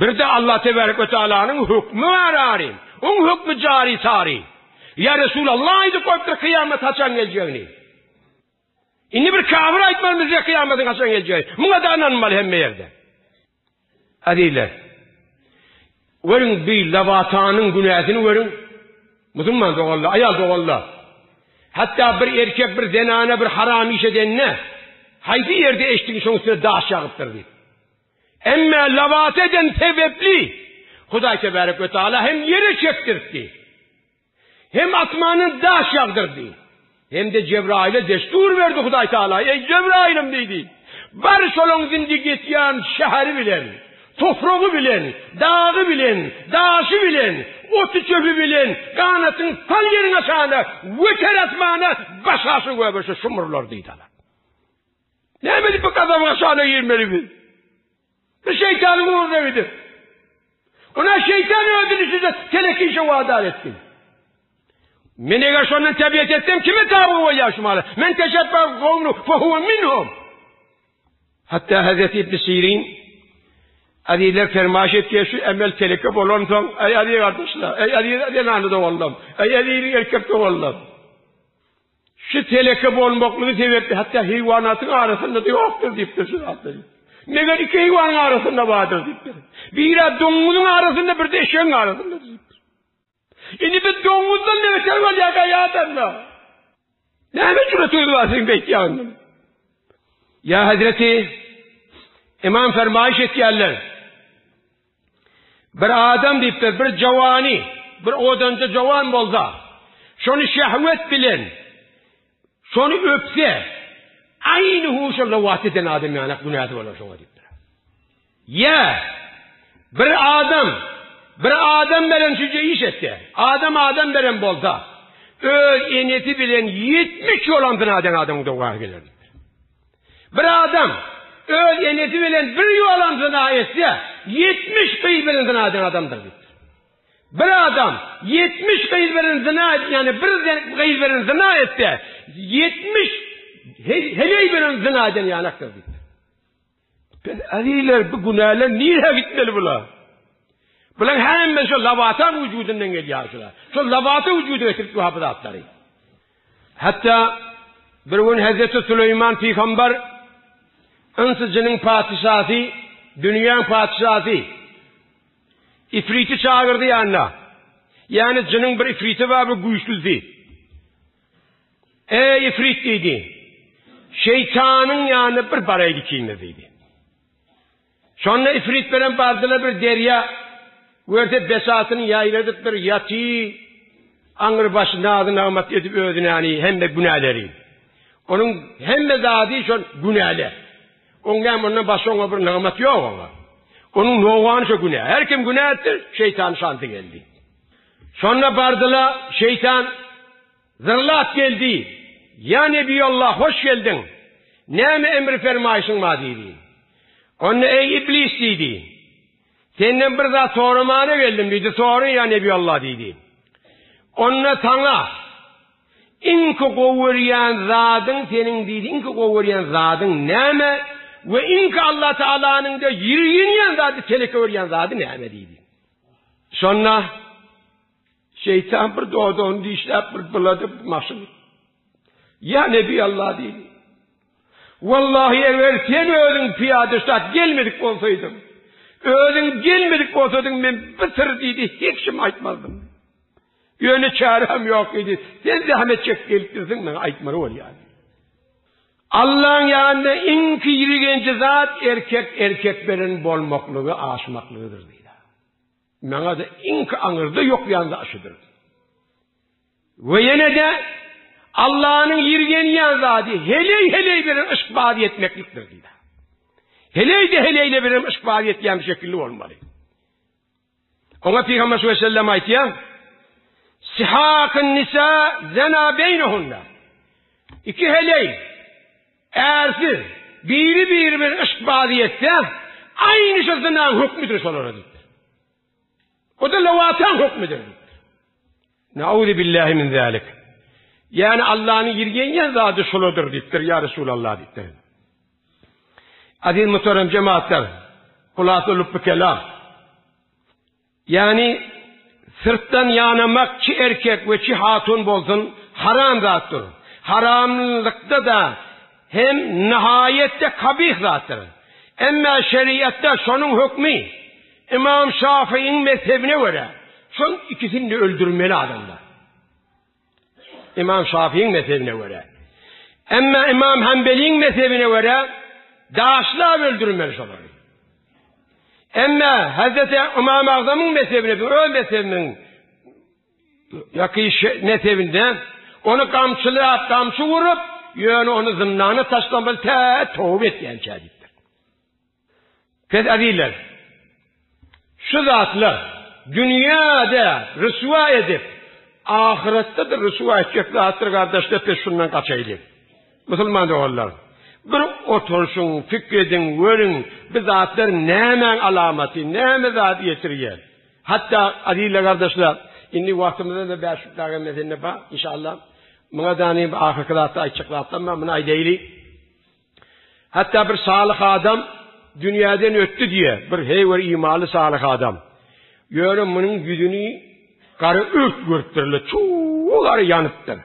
Birde Allah tebarek we taalanyň hökmi bar arym. Oň hökmi jary sary. Ýa Resulallah aýdyp goýupdyr kyýamat haçan geljegini. Indi bir kafir aýtmaly bize kyýamatyň haçan geljegini. Muňa da ynanmaly hemme ýerde. Azizler. Görüň bir labatanyň günäsini görüň. Musulman doganlar, aýal doganlar. Hatda bir erkek bir zenana bir haram iş edende, haýsy ýerde eşdiň şoň üstüne daş ýagypdyr diýip. Emme labat eden sebepli Hudaý tebarek we taala hem ýere çekdirtdi. Hem asmandan daş ýagdyrdy. Hem-de Jebraýyla destur berdi Hudaý Tagala, Eý, Jebraýylym diýdi, bar şolaň zindi getýän şäheri bilen, topragy bilen, dagy bilen, daşy bilen, oty-çöpi bilen ganatyň sal ýeriň aşagyna, göter asmana, başaşa göbeşe şumurlar diýdi. Näme edip bu gazabyň aşagyna girmeli biz? Bu şeýtanyň ugruna gidip. Ona şeýtan özüni size telek işe wadar etdi. Men eger şondan tebiýet etsem kime taby bolýar şu mala? Men teşebbe kownu fehuve minhum. Hatta Hazreti İbn Sirin Azizler fermaş etýär şu emel teleke bolansoň, eý aziz gardaşlar, eý aziz zenany doganlarym, eý aziz erkek doganlarym. Şu teleke bolmaklygy sebäpli hatda heýwanatyň arasynda-da ýokdur diýipdir şu zatlar. Meger iki heýwanyň arasynda bardyr diýipdir. Biri doňňuzyň arasynda, bir-de eşegiň arasynda diýipdir. Indi biz doňňuzdan ne beter bolýarka ýa adamlar? Näme jüre bar seň beýtýäniň? Ýa Hazreti Imam fermaýyş etýärler. Bir adam diýipdir, bir jawany, bir odanja jawan bolsa, şony şehwet bilen, şony öpse, aýny huşa lawat eden adam ýanak günäsi bolar şoňa diýipdir. Ýa bir adam, bir adam bilen şüje iş etse, adam adam bilen bolsa, öz enesi bilen 70 ýolam zyna eden adamyň dogary geler diýipdir. Bir adam öz enesi bilen bir ýolam zyna etse, 70 gyz bilen zyna eden adamdyr diýipdir. Bir adam 70 gyz bilen zyna ýagny bir gyz bilen zyna etse, 70 heleý bilen zyna eden ýanakdyr diýipdir. Biz azizler bu günäler nirä gitmeli bular? Bular hemme şu labata wujudyndan gelýär şular. Şu labata wujuda getirip bu zatlary. Hatda bir gün Hazreti Süleýman pygamber ynsyjynyň patyşasy, dünýäň patyşasy Ifriti çagyrdy ýanyna. Ýani jynyň bir ifriti bar, bu güýçlüsi. Eý ifrit diýdi. Şeýtanyň ýanyna bir baraýdy ikimiz diýdi. Şonda ifrit bilen bardylar bir derýa. Görse besatyny ýaýradyp bir ýaty. Aňry başy nazy-nagmat edip özüne ýany hemme günäleri. Onuň hemme zady şol günäler. Oň näme ondan başga oňa bir nygmat ýok oňa. Onuň nowany şo günä. Her kim günä etdi, şeýtan şansy geldi. Şonda bardylar, şeýtan zyrlap geldi. Ýa Nebiýallah hoş geldiň. Näme emri fermaýşyň bar diýdi. Onda eý iblis diýdi. Senden bir zat soramana geldim diýdi. Sora ýa Nebiýallah diýdi. Onda saňa iňki gowy görýän zadyň seniň diýdi, iňki gowy görýän zadyň näme? we iňki Allah Taalanyň-da ýirgenýän zady, teleke görýän zady näme diýdi. Şonda şeýtan bir dodagyny dişläp bir bylady maşyny. Ýa Nebi Allah diýdi. Wallahi eger sen özüň pyýada şat gelmedik bolsaýdyň, özüň gelmedik bolsadyň men bir syr diýdi, hiç kim aýtmazdym. Ýöne çäräm ýok diýdi. Sen zähmet çekip gelipdirsiň, maňa aýtmaly bolýar. Allaň ýanynda iň ýigrenji zat erkek erkek bilen bolmaklygy, aşmaklygydyr diýdi. Maňa-da iň aňyrda ýokýan zat şudur. We ýene-de Allanyň ýigrenýän zady heleý-heleý bilen yşkbaz etmeklikdir diýdi. Heleý-de heleýle bilen yşkbaz etýän şekilli bolmaly. Oňa Pygamber sallallahu aleyhi ve sellem aýtýar, Sihakun nisa zena beynehunna. Iki heleý ärsiz biri-biri bilen yşkbazy etse, aýny şu zynaň hökmüdir şolara diýipdir. O da lewataň hökmüdir diýipdir. Nauzu billahi min zalik. Ýani Allanyň ýirgenýän zady şoladyr diýipdir, ýa Resulallah diýipdir. Aziz muhterem cemaatlar, hulasa lübbi kelam. Ýani syrtdan ýanamak çi erkek we çi hatun bolsun haram zatdyr. Haramlykda da hem nihaýetde kabih zatdyr. Emma şeriatda şonuň hökmi Imam Şafiiň mezhebine görä şoň ikisini de öldürmeli adamlar. Imam Şafiiň mezhebine görä. Emma Imam Hanbeliň mezhebine görä daşlap öldürmeli şolary. Emma Hazreti Imam Agzamyň mezhebine, öz mezhebiniň ýaky mezhebinde ony gamçylap, gamçy urup, ýöne ony zyndana taşlamaly tä towbe etýänçä diýipdir. Pes azizler, şu zatlar dünýäde rüswa edip, ahyretde-de rüswa etjek zatdyr gardaşlar, pes şundan gaçaýlyň. Musulman doganlar, bir oturyşyň, pikir ediň, görüň, bu zatlar nämäň alamaty, näme zat ýetirýär? Hatda azizler gardaşlar, indi wagtymyzda-da 5 daga mesele bar, inşallah. Muňa dany ahyrky zatda aýtjak zatlarym bar, muny aýdaýly. Hatda bir salyh adam dünýäden ötdi diýe, bir heýwer imanly salyh adam. Ýöne munuň ýüzüni gara ört görüpdirler, çuw gara ýanypdyr.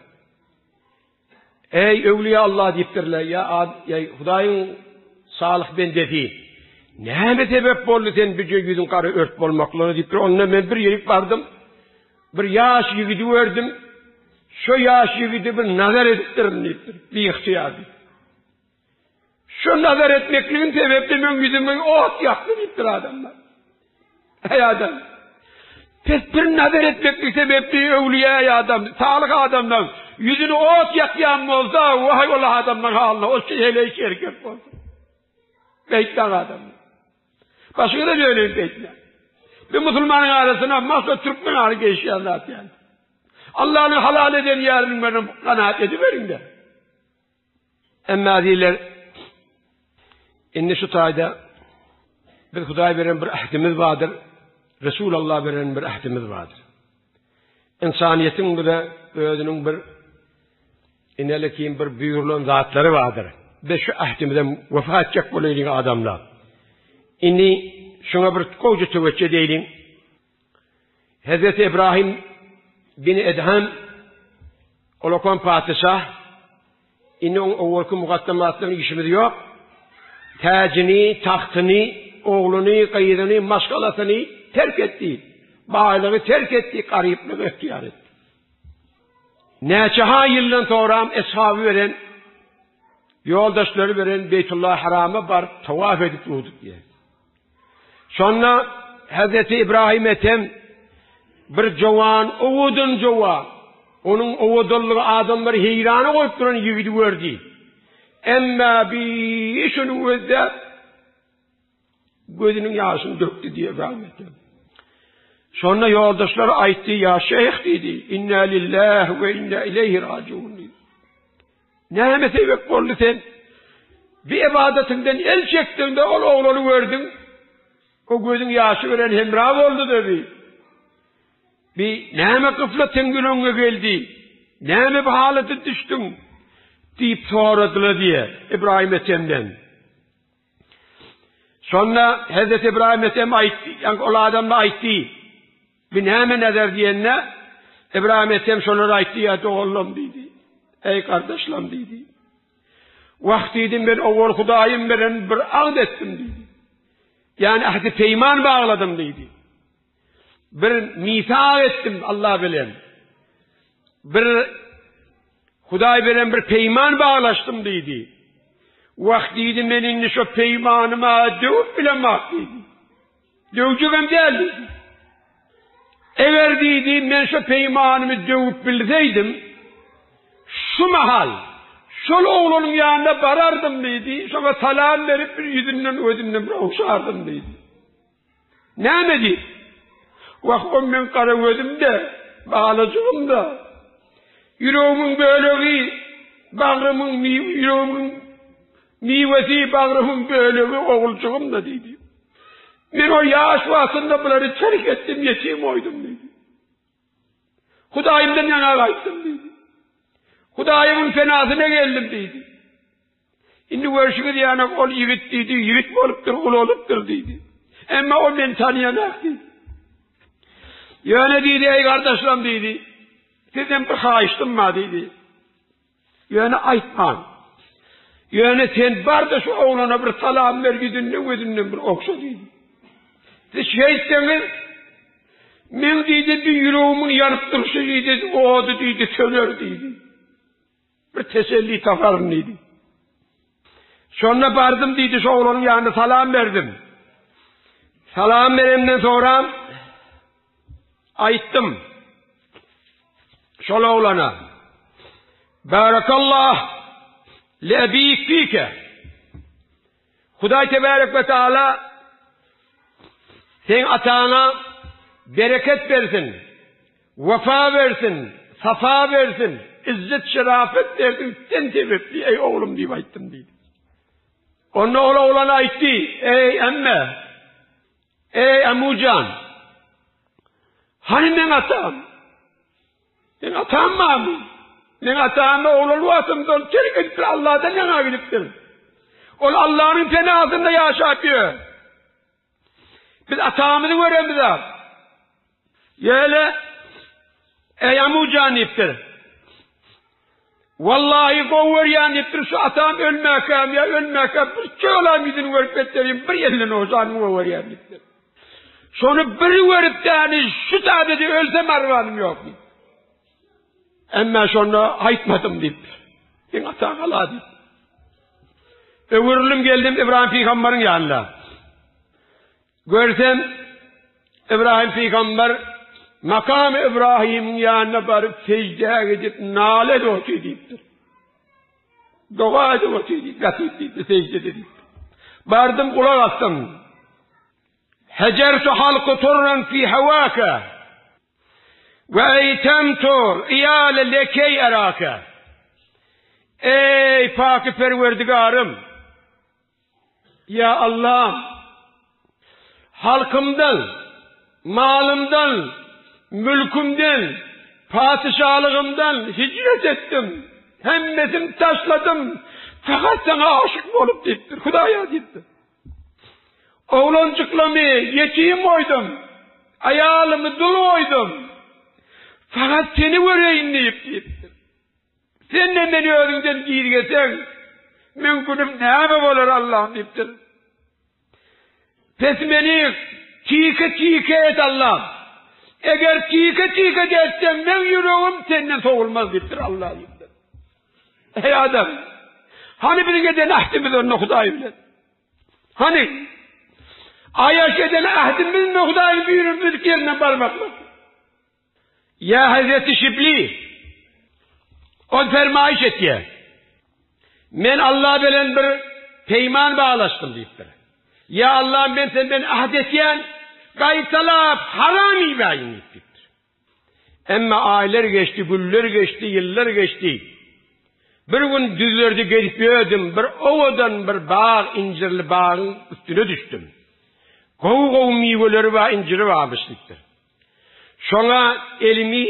Eý öwliýa Allah diýipdirler, ýa ad, ýa Hudaýyň salyh bendesi. Näme sebäp boldy sen bije ýüzüň gara ört bolmaklygyna diýipdir. Onda men bir ýerik bardym. Bir ýaş ýigidi gördüm. Şo ýaş ýigidi bir nazar edipdirin diýipdir. Biygtyýar diýip. Şo nazar etmekligim sebäpli meň ýüzümi ot ýakdy diýipdir adamlar. Eý adam. Pes bir nazar etmeklik sebäpli öwlüýä adam, salyh adamdan ýüzüni ot ýakýan bolsa, waý ol adamdan halyna, ol şeýle erkek bolsa. Beýtmäň adamlar. Başyňyza döneýin beýtmäň. Bir musulmanyň arasyna mahsus türkmen ary geçýän zat ýaly. Allanyň halal eden ýeriniň bilen kanaat ediberiň-de. Emma diýler, indi şu taýda biz Hudaý beren bir ähdimiz bardyr, Resulallah beren bir ähdimiz bardyr. Ynsanyýetiň bize özüniň bir inelekin bir buýrulan zatlary bardyr. Biz şu ähdimize wefa etjek bolaýlyň adamlar. Indi şuňa bir gowja töwekge edeýliň. Hazreti İbrahim bin Edhem Olokan patyşah indi oň owalky mugatdamatlaryň işimiz ýok. Täjini, tagtyny, ogluny, gyzyny, maşgalasyny terk etdi. Baýlygy terk etdi, garyplygy ygtyýar etdi. Näçe ha ýyldan soňram eshaby beren ýoldaşlary beren Beýtullah Harama baryp tawaf edip durdy diýýär. Şonda Hazreti İbrahim Ethem bir jowan, owadan jowan, onuň owadanlygy adamlary heýrana goýup duran ýigidi gördi. Emma bi şuny gözläp gözüniň ýaşyny dökdi diýe İbrahim Ethem. Şonda ýoldaşlary aýtdy, ýa şeýh diýdi, inna lillahi we inna ileyhi rajiun diýdi. Näme sebäp boldy sen bir ibadatyňdan el çekdiňde ol oglany gördüň. O gözüň ýaşy bilen hemra boldy da bi. Bi näme gyflatyň ýüregiňe geldi? Näme bu halata düşdüň? diýip soradylar diýe İbrahim Ethemden. Şonda Hezreti Ybraýym Ethem aýtdy, ýagny ol adamla aýtdy. Bu näme nezer diýende, Ybraýym Ethem şolara aýtdy, ýa doganlarym diýdi. Eý gardaşlarym diýdi. Wah diýdi, men owal Hudaýym bilen bir ahd etdim diýdi. Ýagny ahdi peýman bagladym diýdi. Bir misak etdim Allah bilen. Bir Hudaý bilen bir peýman baglaşdym diýdi. Wah diýdi, men indi şo peýmanyma döwüp bilemok diýdi. Döwjegem däl diýdi. Eger diýdi, men şo peýmanymy döwüp bilseydim, şu mahal şol oglanyň ýanyna barardym diýdi, şoňa salam berip bir ýüzünden gözünden bir ogşardym diýdi. Näme diýip? Wah, o meň gara gözüm-de, balajygym-da. Ýüregimiň bölegi, bagrymyň ýüregimiň miwesi, bagrymyň bölegi oguljygym-da diýdi. Men o ýaş wagtynda bulary terk etdim, ýetim goýdum diýdi. Hudaýymdan ýaňa gaýtdym diýdi. Hudaýymyň penasyna geldim diýdi. Indi görşüňiz ýaly ol ýigit diýdi, ýigit bolupdyr, ulalypdyr diýdi. Emma o meni tanaýanak diýdi. Ýöne diýdi, eý gardaşlarym diýdi, sizden bir haýyşdym bar diýdi. Ýöne aýtmaň. Ýöne sen bar-da şu oglana bir salam ber, ýüzünden gözünden bir ogşa diýdi. Siz şeýtseňiz, men diýdi, bir ýüregimiň ýanyp durşy diýdi, ody diýdi, söner diýdi. Bir teselli taparyn diýdi. Şonda bardym diýdi, şu oglanyň ýanyna salam berdim. Salam beremden soňra aýtdym. Şol oglana Barakallah li ebik fike. Hudaý tebarek we taala seň ataňa bereket bersin, wefa bersin, safa bersin, izzet şerafet bersin, sen sebepli eý oglum diýip aýtdym diýdi. Onda ol oglan aýtdy, eý emme, eý amujan, hany meň atam? Meň atam barmy? Meň atam oglan wagtymda terk edipdir, Allahdan ýaňa gidipdir. Ol Allah'yň penasynda ýaşap ýör. Biz atamyzy göremiz. Ýöne Ey Amujan diýipdir. Wallahi gowy görýän diýipdir, şu atam ölmäkäm ýa ölmäkäm bir çölam ýüzüni görüp etderim, bir elinden ogşanymy gowy görýän diýipdir. Şony bir görüp däni şu sadede ölsem armanym ýok diýip. Emma şonda aýtmadym diýipdir. Seň ataň ala diýip. Öwrüldim geldim İbrahim pygamberiň ýanyna. Görsem, Ybraýym pygamber makamy Ybraýymyň ýanyna baryp seždä gidip nala edip otyr diýipdir. Doga edip otyr diýip, ýatyp diýipdir, seždede diýipdir. Bardym gulak asdym. Hejertu halky turran fi hawaka we eýtemtu iýale lekey eraka. Eý paky perwerdigarym! Ýa Allam! Halkymdan, malymdan, mülkümden, patyşalygymdan hijret etdim. Hemmesini taşladym. Fakat saňa aşyk bolup diýipdir. Hudaýa diýipdir. Oglanjyklamy ýetim goýdum. Aýalymy dul goýdum. Fakat seni göreýin diýip diýipdir. Sen-de meni özüňden girgeseň, meň günüm näme bolar Allahym diýipdir. Pes meni tike-tike et Allahym. Eger tike-tike de etseň, meň ýüregim senden sowulmaz diýipdir Allah diýipdir. Eý adam, hany biziň eden ähdimiz onda Hudaý bilen? Hany? Aýaş eden ähdimiz mi Hudaýyň birimiz ýerine barmaklyk? Ýa Hezreti Şibli, ol fermaýyş etýär. Men Allah bilen bir peýman baglaşdym diýipdir. Ýa Allah men senden ahd etýän, gaýtalap haram iýmäýin diýipdir. Emma aýlar geçdi, günler geçdi, ýyllar geçdi. Bir gün düzlerde gezip ýördüm, bir owadan bir bag, injirli bagyň üstüne düşdüm. Gowy-gowy miweleri bar, injiri barmyş diýipdir. Şoňa elimi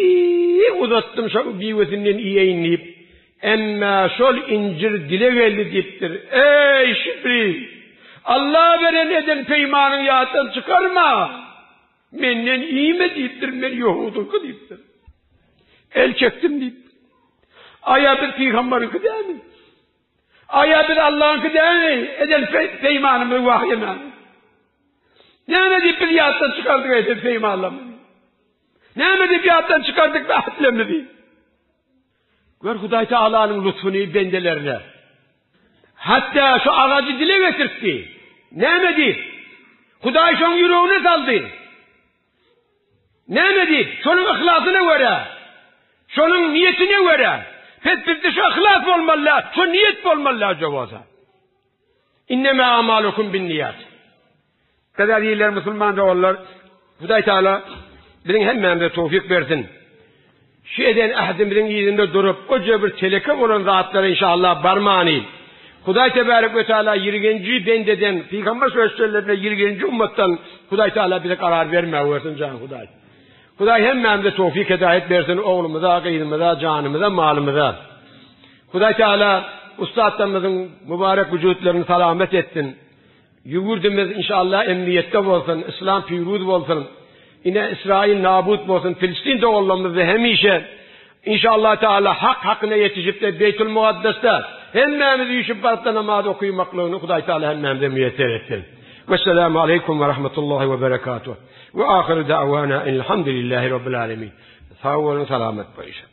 uzatdym, şoň miwesinden iýeýin diýip. Emma şol injir dile geldi diýipdir. Eý, Şibri! Alla beren eden peýmanyňy ýatdan çykarma. Menden iýme diýipdir, men ýehudyňky diýipdir. El çekdim diýipdir. Aýa biz pygambaryňky dälmi? Aýa biz Allahyňky dälmi? Eden peýmanymyzy wahýemän. Näme diýip biz ýatdan çykardyk eden peýmanlarymyzy? Näme diýip ýatdan çykardyk ähtlerimizi? Gör Hudaý Taalanyň lutfuny bendelerine. Hatda şu agajy dile getirtdi. Näme diýip? Hudaý şoň ýüregine saldy. Näme diýip? Şonuň yhlasyna görä. Şonuň niýetine görä. Pes bizde şu yhlas bolmaly, şu niýet bolmaly bolsa. Innema amalukum binniyat. Kaza diýilýär musulman doganlar, Hudaý Taala biziň hemmämize towfik bersin. Şu eden ähdimiziň yzynda durup, o bir teleke bolan zatlara inşallah barmany. Hudaý Tebarek we Taala ýirgenji bendeden, Pygamber sözlerine ýirgenji ummatdan Hudaý Taala bize karar bermäge versin jan Hudaý. Hudaý hemmämize towfik hidayet bersin, oglumyza, gyzymyza, janymyza, malymyza. Hudaý Teala ussatlarymyzyň mübarek wujudlaryny salamat etsin. Ýurdumyz inşallah emniýetde bolsun, Islam piruz bolsun. Ine Israil nabut bolsun, Filistin doganlarymyzda hemişe inşallah Teala hak hakyna ýetişip de Beýtul Mukaddesde hemmämiz üýşüp baryp namaz okymaklygyny Hudaý Teala hemmämize müýesser etsin. Vesselamu aleýkum we rahmetullahi we berekatuh. We ahyru da'wana elhamdülillahi rabbil alamin. Sag boluň, salamat bolun.